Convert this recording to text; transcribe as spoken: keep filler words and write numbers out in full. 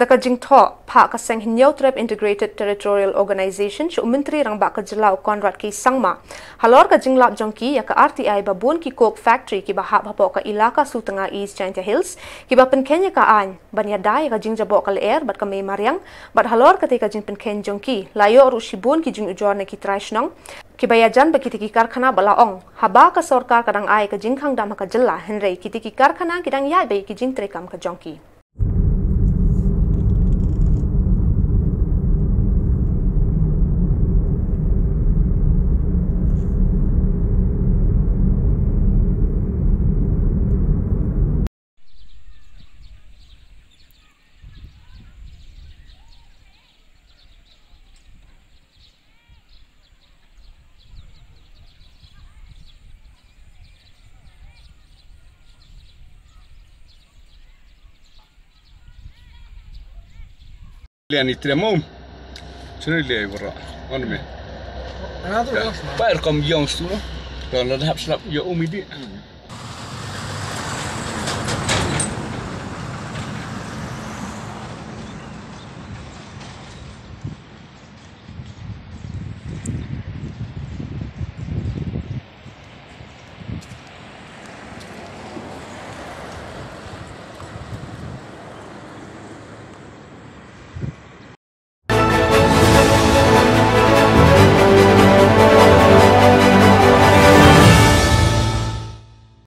Ka jingthoh phah ka seng Hynñiewtrep Integrated Territorial Organization sha u Myntri Rangbah ka jylla u Conrad K Sangma halor ka jinglap jong ki ïa ka R T I ba bun ki coke factory kiba hap hapoh ka Elaka Sutnga, East Jaiñtia Hills, kiba pynkheiñ ïa ka aiñ ban ïada ïa ka jingjaboh ka lyer bad ka mei mariang, bad halor katei ka jingpynkheiñ jong ki la ïoh ruh shibun ki jingujor na ki trai shnong kiba ïajan bad kitei ki karkhana, ba la ong haba ka sorkar ka dang ai ka jingkhang dam ha ka jylla, hynrei kitei ki karkhana ki dang ïaid beit ïa ki jingtreikam ka jong ki. Lian i tremo. Sini lian i bro. On me. Ba er kom yong stu. Don la hap slap yo umi di.